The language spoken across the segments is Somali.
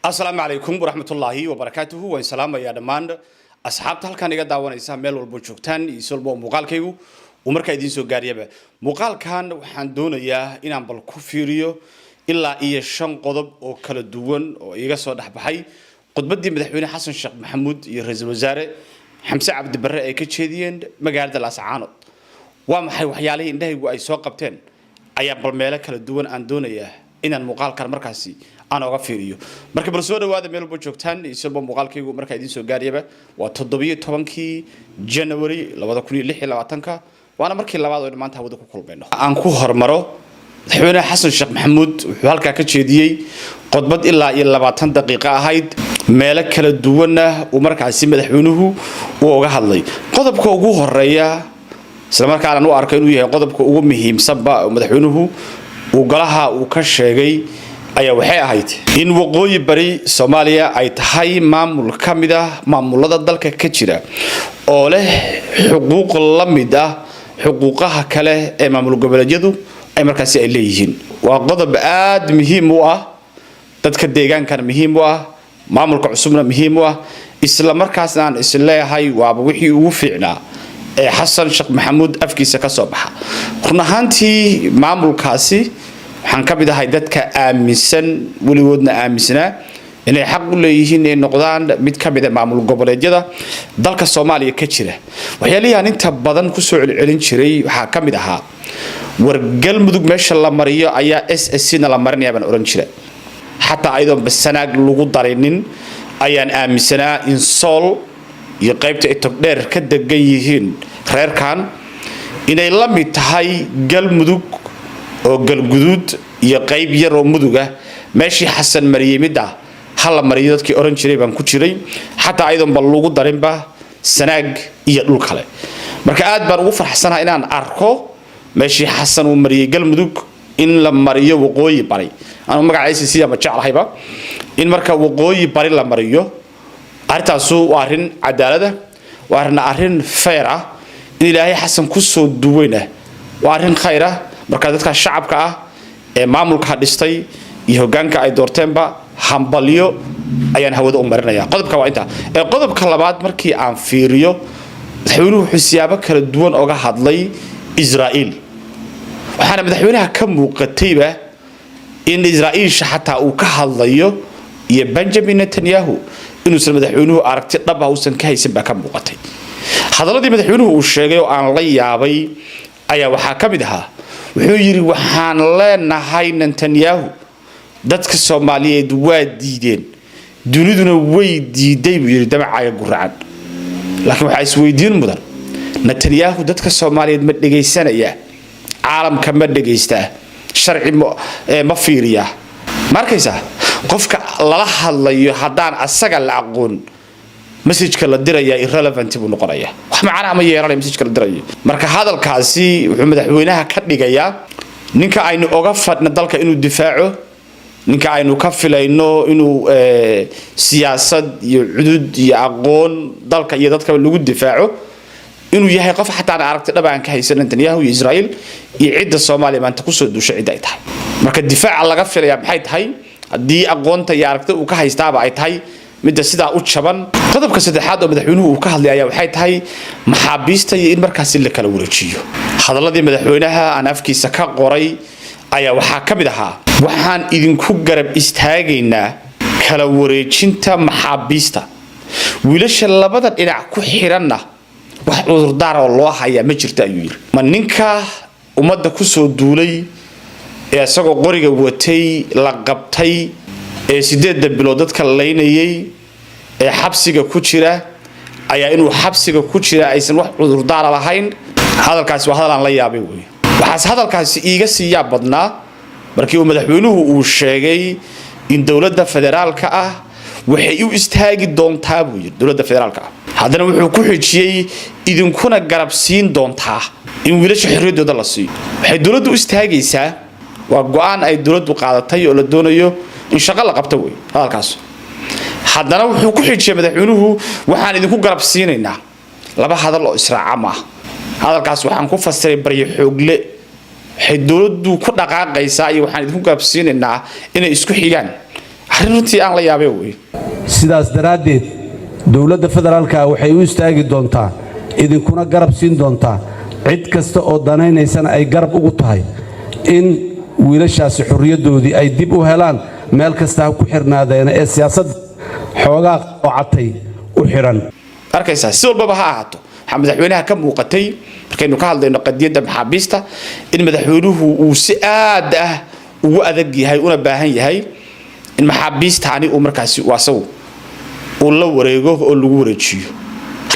Asalaamu calaykum waraxmatullaahi wabarakaatuhu. Waan salaamayaa dhammaan asxaabta halkan iga daawanaysa meel walbo joogtaan iyo si walba oo muuqaalkaygu uu markaa idiin soo gaariyaba. Muuqaalkan waxaan doonayaa inaan bal ku fiiriyo ilaa iyo shan qodob oo kala duwan oo iga soo dhexbaxay khudbaddii Madaxweyne Xasan Sheekh Maxamuud iyo Ra-iisul Wasaare Xamse Cabdi Barre ay ka jeediyeen magaalada Laascaanood. Waa maxay waxyaalihii indhahaygu ay soo qabteen ayaa bal meelo kala duwan aan doonayaa inaan muuqaalkan markaasi aan oga fiiriyo. Marka bal soo dhawaada meel walba joogtaan iyo si walba muuqaalkaygu markaa idiin soo gaariyaba. Waa 17-kii January 2026-ka, waana markii labaad oo maanta hawada ku kulmayno. Aan ku hormaro, Madaxweyne Xasan Sheekh Maxamuud wuxuu halkaa ka jeediyey khudbad ilaa iyo 20 daqiiqo ahayd, meelo kala duwanna uu markaasi madaxweynuhu uu uga hadlay. Qodobka ugu horeeya, isla markaanaan u arko inuu yahay qodobka ugu muhiimsanba oo madaxweynuhu uu golaha uu ka sheegay, ayaa waxay ahayd in Waqooyi Bari Soomaaliya ay tahay maamul ka mid ah maamulada dalka ka jira oo leh xuquuq la mid ah xuquuqaha kale ee maamul goboleedyadu ay markaasi ay leeyihiin. Waa qodob aada muhiim u ah, dadka deegaankana muhiim u ah, maamulka cusubna muhiim u ah, isla markaasna aan is leeyahay waaba wixii ugu fiicnaa ee Xasan Sheekh Maxamuud afkiisa ka soo baxa. Run ahaantii, maamulkaasi waxaan ka mid ahay dadka aaminsan, weligoodna aaminsanaa, inay xaq u leeyihiin inay noqdaan mid ka mid a maamul goboleedyada dalka Soomaaliya ka jira. Waxyaalihii aan inta badan kusoo celcelin jiray waxaa ka mid ahaa, war Galmudug meesha la mariyo ayaa SSC na la marinaya baan oran jira. Xataa ayadoon basanaag lagu darinin ayaan aaminsanaa in Sool iyo qaybta ay Togdheer ka degan yihiin reerkan inay la mid tahay Galmudug oo Galguduud iyo qayb yar oo Mudug ah. Meeshii Xasan mariyey mid ah ha la mariyo dadkii oran jiray baan ku jiray, xataa ayadoonba lagu darinba Sanaag iyo dhul kale. Marka aad baan ugu farxsanaha inaan arko meeshii Xasan uu mariyey Galmudug in la mariyo Waqooyi Bari. Anuu magaca SSC ma jeclahayba. In marka Waqooyi Bari la mariyo, arrintaasu waa arrin cadaalada, waa arrin fair ah. In Ilaahay Xasan kusoo duwayna waa arrin khayr ah. Marka dadka shacabka ah ee maamulka dhistay iyo hoggaanka ay doorteenba hambalyo ayaan hawada u marinaya. Qodobka waa intaa. Ee qodobka labaad markii aan fiiriyo, madaxweynuhu wuxuu siyaabo kala duwan oga hadlay Israa'iil, waxaana madaxweynaha ka muuqatayba in Israa'iilsha xataa uu ka hadlayo iyo Benjamin Netanyahu inuusan madaxweynuhu aragti dhab ah uusan ka haysan baa ka muuqatay. Hadalladii madaxweynuhu uu sheegay oo aan la yaabay ayaa waxaa ka mid ahaa, wuxuu yidhi: "Waxaan leenahay Netanyahu, dadka Soomaaliyeed waa diideen, duniduna way diiday," buu yidhi, "damacaaga guracan." Laakiin waxaa isweydiin mudan, Netanyahu dadka Soomaaliyeed ma dhegaysanaya? Caalamka ma dhegaystaa? Sharci ma fiiriyaa? Ma arkaysaa, qofka lala hadlayo haddaan asaga la aqoon, messageka la dirayaa irrelevant buu noqonayaa, wax macnaha ma yeelanaya messageka la dirayo. Marka hadalkaasi wuxuu madaxweynaha ka dhigayaa ninka aynu oga fadhna dalka inuu difaaco, ninka aynu ka filayno inuu siyaasad iyo cudud iyo aqoon dalka iyo dadkaba lagu difaaco, inuu yahay qof xataa aan aragti dhab aan ka haysan Netanyahu iyo Israel iyo cidda Soomaaliya maanta kusoo duushay cidda ay tahay. Marka difaaca laga filaya maxay tahay haddii aqoonta iyo aragtida uu ka haystaaba ay tahay midda sidaa u jaban? Qodobka saddexaad oo madaxweynuhu uu ka hadlay ayaa waxay tahay maxaabiista iyo in markaasi la kala wareejiyo. Hadalladii madaxweynaha aan afkiisa ka qoray ayaa waxaa ka mid ahaa: "Waxaan idinku garab istaagaynaa kala wareejinta maxaabiista, wiilasha labada dhinac ku xidhanna wax cudurdaar oo loo hayaa ma jirto," ayuu yidhi. Ma ninka ummadda kusoo duulay ee isagoo qoriga watay la qabtay, ee 8-da bilood dadka laynayay, ee xabsiga ku jira ayaa inuu xabsiga ku jira aysan wax cudurdaara lahayn? Hadalkaasi waa hadal aan la yaabay wey. Waxaase hadalkaasi iiga sii yaab badnaa markii uu madaxweynuhu uu sheegay in dowladda federaalka ah waxay u istaagi doontaa, buu yidhi, dowladda federaalka ah. Haddana wuxuu ku xijiyey idinkuna garab siin doontaa in wiilasha xorriyaddooda la siiyo. Waxay dowladdu u istaagaysaa waa go-aan ay dowladdu qaadatay oo la doonayo in shaqo la qabto wey hadalkaas. Haddana wuxuu ku xijiyey madaxweynuhu: "Waxaan idinku garab siinaynaa." Laba hadal oo israaca maaha. Hadalkaas waxaan ku fasiray baryo xoogle. Waxay dowladdu ku dhaqaaqaysaa iyo waxaan idinku garab siinaynaa inay isku xigaan. Arrin runtii aan la yaabay wey. Sidaas daraaddeed, dowladda federaalka waxay u istaagi doontaa, idinkuna garab siin doontaa, cid kasta oo danaynaysana ay garab ugu tahay in wiilashaasi xorriyaddoodii ay dib u helaan, meel kasta ha ku xirnaadeena ee siyaasadda xoogaa oocatay u xidhan. Arkaysaa, si walbaba ha ahaato, waxaa madaxweynaha ka muuqatay, markaynu ka hadlayno qadiyadda maxaabiista, in madaxweynuhu uu si aad ah ugu adag yahay una baahan yahay in maxaabiistaani uu markaasi asagu uu la wareego oo lagu wareejiyo.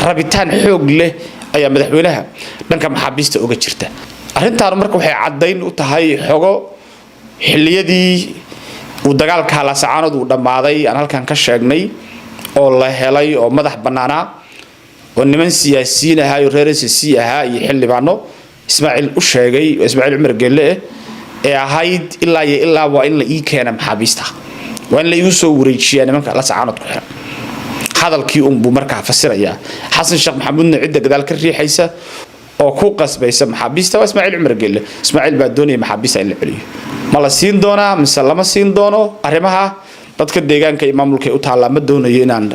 Rabitaan xoog leh ayaa madaxweynaha dhanka maxaabiista uga jirta. Arrintaan marka waxay caddayn u tahay xogo xilliyadii uu dagaalka Laasacaanood uu dhammaaday aan halkan ka sheegnay oo la helay oo madax bannaanaa oo niman siyaasiyiin ahaa iyo reer SSC ahaa iyo xildhibaano Ismaaciil u sheegay, Ismaaciil Cumar Geelle, ee ahayd ilaa iyo ilaa waa in la ii keena maxaabiista, waa in la igu soo wareejiyaa nimanka Laasacaanood ku xiran. Hadalkii unbuu markaa fasirayaa. Xasan Sheekh Maxamuudna cidda gadaal ka riixaysa oo ku qasbaysa maxaabiista waa Ismaaciil Cumar Geelle. Ismaaciil baa doonaya maxaabiista in la celiyo. Ma la siin doonaa mise lama siin doono? Arrimaha dadka deegaanka iyo maamulka u taallaa, ma doonayo inaan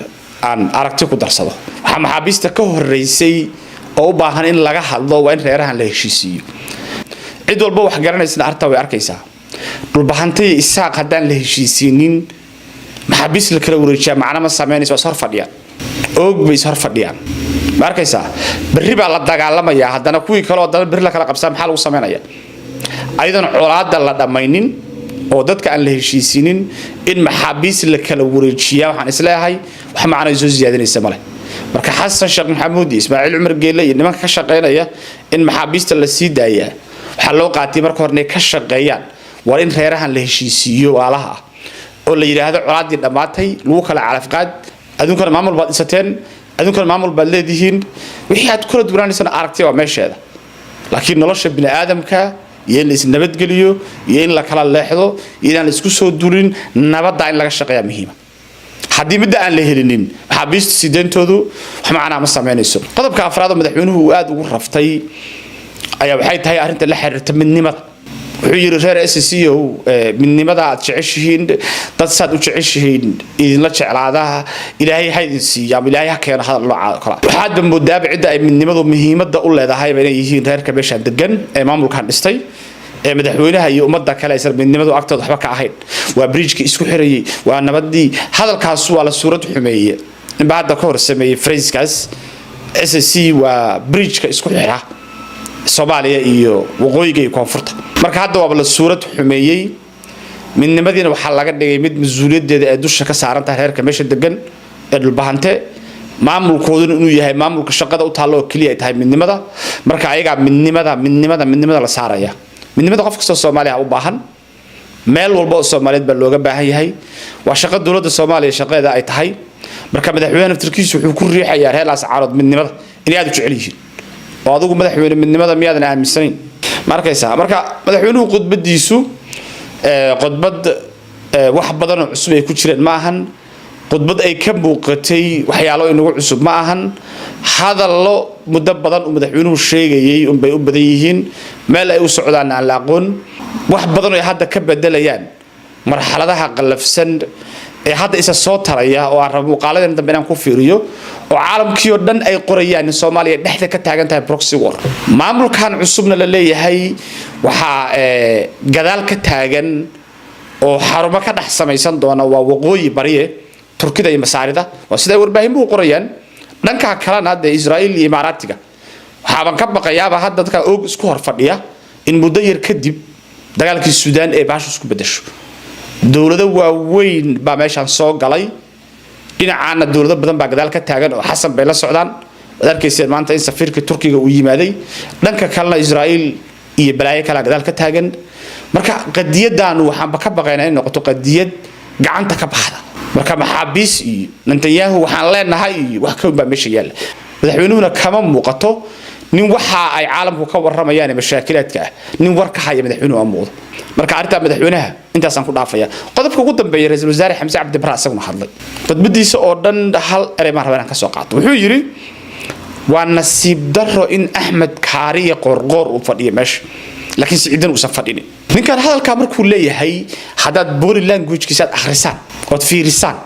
aan aragti ku darsado. Waxaa maxaabiista ka horeysay oo u baahan in laga hadlo waa in reerahan la heshiisiiyo. Cid walba wax garanaysana arrintaa way arkaysaa. Dhulbahantay Isaaq haddaan la heshiisiinin, maxaabiis la kala wareejiyaa macna ma samaynaysa. Waa is hor fadhiyaan, Oog bay is hor fadhiyaan. Ma arkaysaa? Berri baa la dagaalamayaa haddana, kuwii kaleo haddana berri la kala qabsaa. Maxaa lagu samaynaya ayadoon colaadda la dhammaynin oo dadka aan la heshiisinin in maxaabiis la kala wareejiyaa? Waxaan isleeyahay wax macno ay soo siyaadinaysa male. Marka Xasan Sheekh Maxamuud iyo Ismaaciil Cumar Geelle iyo nimanka ka shaqaynaya in maxaabiista la sii daayaa, waxaa loo qaatay marka hore inay ka shaqeeyaan waa in reerahan la heshiisiiyo walaalaha ah oo la yidhaahdo colaaddii dhammaatay, lagu kala calafqaad. Aduunkana maamul baad dhisateen, aduunkana maamul baad leedihiin. Wixii aad kula duwanaanaysana aragtay waa meesheeda, laakiin nolosha bini aadamka iyo in la isnabadgeliyo iyo in la kala leexdo iyo inaan la isku soo duulin, nabadda in laga shaqeeyaa muhiima. Haddii midda aan la helinin, maxaabiista sideentoodu wax macnaa ma samaynayso. Qodobka afraad oo madaxweynuhu uu aada ugu raftay ayaa waxay tahay arrinta la xiriirta midnimada. Wuxuu yidhi: reer SSC o, midnimada aad jeceshihiin, dad saad u jeceshihiin idinla jeclaada Ilaahay ha idin siiyo ama Ilaahay ha keeno. Hadal noocaa kale waxaadba moodaaba cidda ay midnimadu muhiimadda u leedahayba inay yihiin reerka meeshaan degan ee maamulkan dhistay, ee madaxweynaha iyo ummadda kale aysan midnimadu agtooda waxba ka ahayn. Waa bridgekii isku xirayay, waa nabadii. Hadalkaas waa la suurad xumeeye. Ninbaa hadda ka hor sameeyey phrasekaas: SSC waa bridgeka isku xira Soomaaliya iyo waqooyiga iyo koonfurta. Marka hadda waaba la suurad xumeeyey. Midnimadiina waxaa laga dhigay mid mas-uuliyaddeeda ay dusha ka saaran tahay reerka meesha degan ee Dhulbahante, maamulkooduna inuu yahay maamulka shaqada u taallo oo keliya ay tahay midnimada. Marka ayagaa midnimada, midnimada, midnimada la saaraya. Midnimada qof kastoo Soomaaliya u baahan, meel walba oo Soomaaliyeed baa looga baahan yahay. Waa shaqo dowladda Soomaaliya shaqadeeda ay tahay. Marka madaxweyne naftirkiisu wuxuu ku riixayaa reer Laascaanood midnimada inay aada u jecel yihiin. Oo adigu, madaxweyne, midnimada miyaadan aaminsanayn? Ma arkaysaa? Marka madaxweynuhu khudbadiisu khudbad wax badan oo cusub ay ku jireen ma ahan. Khudbad ay ka muuqatay waxyaalo inagu cusub ma ahan. Hadallo muddo badan uu madaxweynuhu sheegayay unbay u badan yihiin, meel ay u socdaan aan la aqoon, wax badan oo ay hadda ka bedelayaan marxaladaha qallafsan ee hadda isa soo taraya oo aan rabo muuqaaladan dambe inaan ku fiiriyo, oo caalamkii oo dhan ay qorayaan in Soomaaliya dhexda ka taagan tahay proxy war, maamulkan cusubna la leeyahay waxaa gadaal ka taagan oo xarumo ka dhex samaysan doona waa waqooyi bariye, Turkida iyo Masaarida, waa sida ay warbaahinbuhu qorayaan. Dhanka kalena dee Israa'iil iyo Imaaraatiga. Waxaaban ka baqayaaba hadda dadka Og isku hor fadhiya in muddo yar kadib dagaalkii Suudaan ee baashu isku bedesho. Dowlado waaweyn baa meeshaan soo galay, dhinacaana dowlado badan baa gadaal ka taagan oo Xasan bay la socdaan. Waad arkayseen maanta in safiirka Turkiga uu yimaaday. Dhanka kalena Israa'iil iyo balaayo kalaa gadaal ka taagan. Marka qadiyadaanu waxaanba ka baqaynaa inay noqoto qadiyad gacanta ka baxda. Marka maxaabiis iyo Netanyahu waxaan leenahay iyo wax ka weyn baa meesha yaalla. Madaxweynuhuna kama muuqato nin waxa ay caalamku ka warramayaan ee mashaakilaadka ah nin war ka haya madaxweynuhu ma muuqdo. Marka arrintaa madaxweynaha intaasaan ku dhaafaya. Qodobka ugu dambeeya, ra-iisul wasaare Xamse Cabdi Barre isaguna hadlay. Khudbadiisa oo dhan hal erey baan rabaa inaan ka soo qaato. Wuxuu yidhi: waa nasiib darro in Axmed Kaariya Qoorqoor uu fadhiyo meesha, laakiin Siciidan uusan fadhinin. Ninkan hadalkaa markuu leeyahay, haddaad body languagekiisa aad akhrisaan Ood fiirisaan,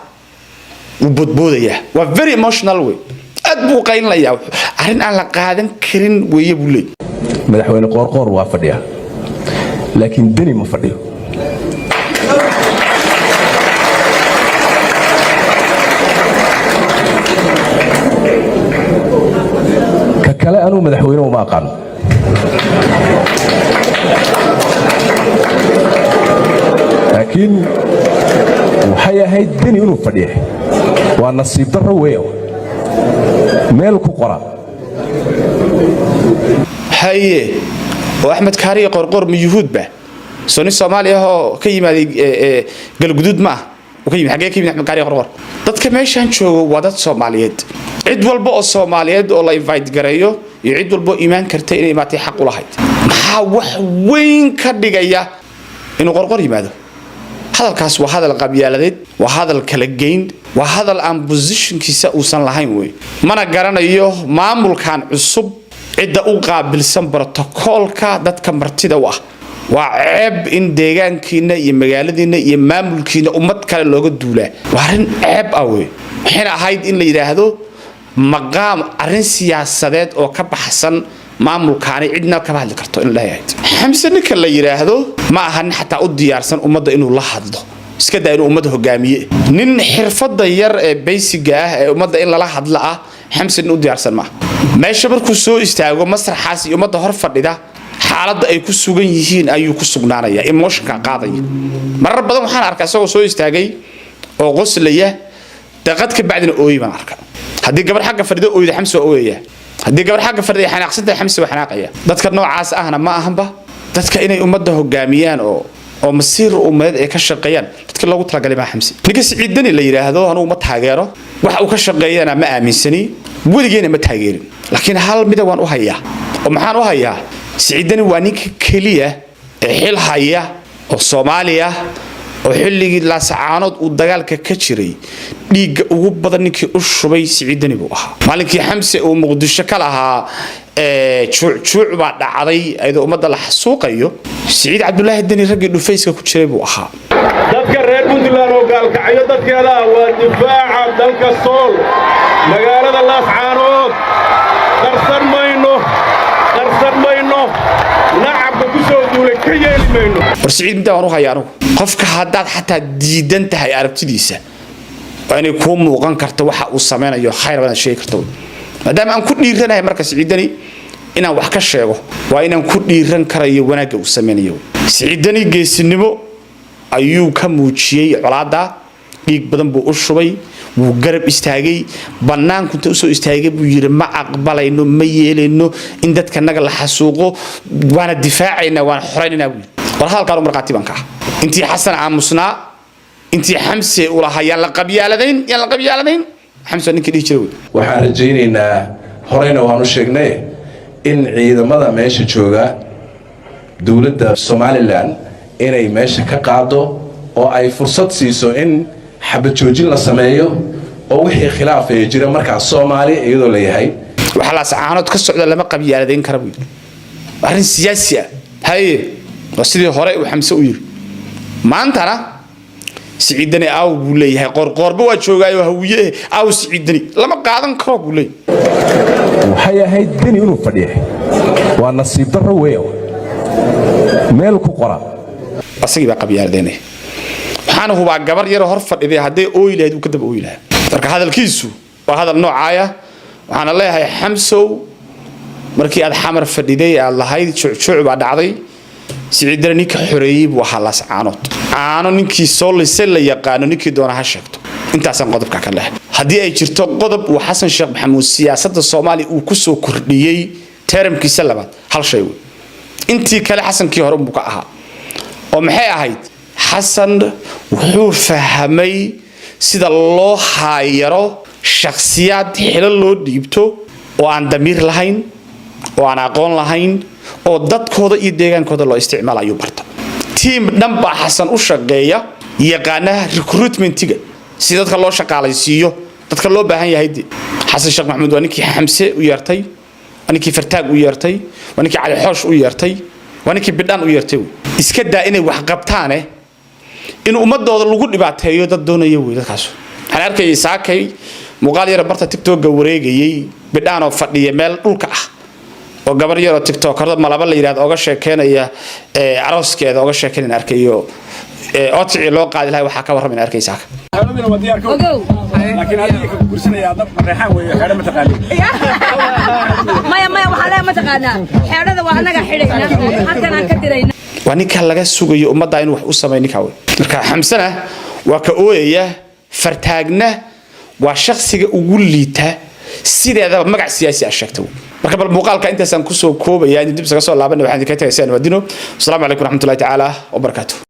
wuu boodboodayaa, waa very emotional wey, aad buu qaylinayaa. Arrin aan la qaadan karin weeye buu leey. Madaxweyne Qoorqoor waa fadhiyaa, laakiin Deni ma fadhiyo. Ka kale anuu madaxweyne uma aqaano, laakiin waxay ahayd Deni inuu fadhiya. Waa nasiib darro weya, meel ku qora. Haye, oo Axmed Kaariyo Qoorqoor ma yuhuudba? Soo nin Soomaali ah oo ka yimaaday Galguduud ma ah? Uu ka yimid xaggee ka yimid Axmed Kaariyo Qoorqoor? Dadka meeshaan joogo waa dad Soomaaliyeed. Cid walba oo Soomaaliyeed oo la invite gareeyo iyo cid walba oo imaan karta inay imaatay xaq u lahayd. Maxaa wax weyn ka dhigaya inuu Qorqor yimaado? Hadalkaas waa hadal qabyaaladeed, waa hadal kala geyn, waa hadal aan positionkiisa uusan lahayn wey. Mana garanayo maamulkan cusub cidda u qaabilsan brotokoolka dadka martida u ah. Waa ceeb in deegaankiina iyo magaaladiina iyo maamulkiina ummad kale looga duulaa. Waa arrin ceeb ah wey. Waxayna ahayd in la yidhaahdo maqaam arrin siyaasadeed oo ka baxsan maamulkaani cidna kama hadli karto in la ahayd. Xamse ninka la yidhaahdo ma aha nin xataa u diyaarsan ummadda inuu la hadlo, iska daa inuu ummadda hogaamiye. Nin xirfadda yar ee basicga ah ee ummadda in lala hadla ah, Xamse nin u diyaarsan maaha. Meesha markuu soo istaago masraxaas iyo ummadda hor fadhida, xaaladda ay ku sugan yihiin ayuu ku sugnaanaya, emotionka qaadaya. Marar badan waxaan arkaa isagoo soo istaagay oo qoslaya, daqiiqad ka bacdina ooyi baan arkaa. Haddii gabar xagga fadhida ooyda, Xamse waa ooyaya. Haddii gabar xagga fadhida ay xanaaqsantahay, Xamse waa xanaaqaya. Dadka noocaas ahna ma ahanba dadka inay ummadda hogaamiyaan oo masiir ummadeed ay ka shaqeeyaan dadka loogu talagalay maa Xamse. Ninka Siciid Deni la yidhaahdo anugu ma taageero, waxa uu ka shaqeeyana ma aaminsani, weligeena ma taageerin, laakiin hal mida waan u hayaa. Oo maxaan u hayaa? Siciid Deni waa ninka keliya ee xil haya oo Soomaaliya oo xilligii Laasacaanood uu dagaalka ka jiray dhiigga ugu badan ninkii u shubay Siciid Deni buu ahaa. Maalinkii Xamse uu Muqdisho ka lahaa juucjuuc baa dhacday iyadoo ummadda la xasuuqayo, Siciid Cabdulaahi Deni raggii dhufayska ku jiray buu ahaa. Dadka reer Puntland oo Gaalkacyo dadkeeda ah waa difaaca dalka Sool, magaalada Laascaanood. Qarsan mayno, qarsan mayno, nacabka ku soo duulay ka yeeli mayno. War Siciid middaa waan u hayaa anugu. Qofka haddaad xataa diidan tahay aragtidiisa, waa inay kuu muuqan karto waxa uu samaynayo, khayr badan sheegi karto. Maadaama aan ku dhiiranahay marka Siciid Deni inaan wax ka sheego, waa inaan ku dhiiran karayo wanaagga uu samaynayo. Siciid Deni geesinimo ayuu ka muujiyey colaadda, dhiig badan buu u shubay, wuu garab istaagay, bannaanku inta usoo istaagay buu yidhi: "Ma aqbalayno, ma yeelayno in dadka naga la xasuuqo, waana difaacaynaa, waana xoraynanaa," buu yidhi. War hadalkaan u markhaati baan ka ah. Intii Xasan aamusnaa, intii Xamse uu lahaa "Yaan la qabyaaladayn, yaan la qabyaaladayn," Xamse ninkii dhihi jiray wey. Waxaan rajaynaynaa, horeyna waanu sheegnay, in ciidamada meesha jooga dowladda Somaliland inay meesha ka qaado oo ay fursad siiso in xabad joojin la sameeyo oo wixii khilaaf ee jira markaas Soomaali iyadoo la yahay. Waxaa Laascaanood ka socda lama qabyaaladayn kara buu yidhi, arrin siyaasi ah. Haye, waa sidii hore uu Xamse u yidhi. Maantana "Siciid Deni aaw?" buu leeyahay. Qoorqoorba waa joogaayo Hawiye. "Aaw Siciid Deni? Lama qaadan karo," buu leeyahay. Waxay ahayd Deni inuu fadhiya. Waa nasiib darro weya, meel ku qora. Asagii baa qabyaaladeynaya. Waxaana hubaa gabar yaroo hor fadhiday hadday ooyi lahayd, uu ka daba ooyi lahaa. Marka hadalkiisu waa hadal noocaaya. Waxaana leeyahay Xamsow, markii aad Xamar fadhiday aad lahayd "Juucjuuc baa dhacday," Siciid Deni ninka xoreeyey buu ahaa Laascaanood. Caano ninkii soo lisay la yaqaano, ninkii doona ha sheegto. Intaasaan qodobka ka lehay. Haddii ay jirto qodob uu Xasan Sheekh Maxamuud siyaasadda Soomaaliya uu kusoo kordhiyey termkiisa labaad, hal shay wey. Intii kale Xasankii hore unbuu ka ahaa. Oo maxay ahayd? Xasan wuxuu fahmay sida loo haayaro shakhsiyaad xilo loo dhiibto oo aan damiir lahayn, oo aan aqoon lahayn, oo dadkooda iyo deegaankooda loo isticmaal ayuu barta. Tiim dhan baa Xasan u shaqeeya, yaqaanaha recruitmentiga, si dadka loo shaqaalaysiiyo, dadka loo baahan yahay de. Xasan Sheekh Maxamuud waa ninkii Xamse u yeertay, waa ninkii Fartaag u yeertay, waa ninkii Cali Xoosh u yeertay, waa ninkii Bidhaan u yeertay. Iska daa inay wax qabtaane. In ummadooda lagu dhibaateeyo dad doonaya wey dadkaas. Waxaan arkayay saakay muuqaal yara barta TikTokga wareegayay, Bidhaanoo fadhiya meel dhulka ah oo gabar yaroo TikTokerda Malaba la yidhahdo oga sheekeynaya arooskeeda oga sheekeynaya arkayo, oticii loo qaadi lahay waxaa ka warramayna arkaysaa. Laakiin adiga ka guursanaya dab reexaan weeye, xeedho ma taqaanin. Maya, maya, waxaa lee mataqaanaa, xeedhada waa annaga xidhayna, halkan aan ka dirayna. Waa ninka laga sugayo ummadda inuu wax u sameeyo ninka wey. Marka Xamsana waa ka ooyaya, Fartaagna waa shakhsiga ugu liita sideedaba magac siyaasi ah sheegta. Marka bal muuqaalka intaasaan kusoo koobaya, in dib isaga soo laabanay, waxaan idinka tagay sidaan wadino. Asalaamu calaykum raxmatullahi tacaala wabarakaatuh.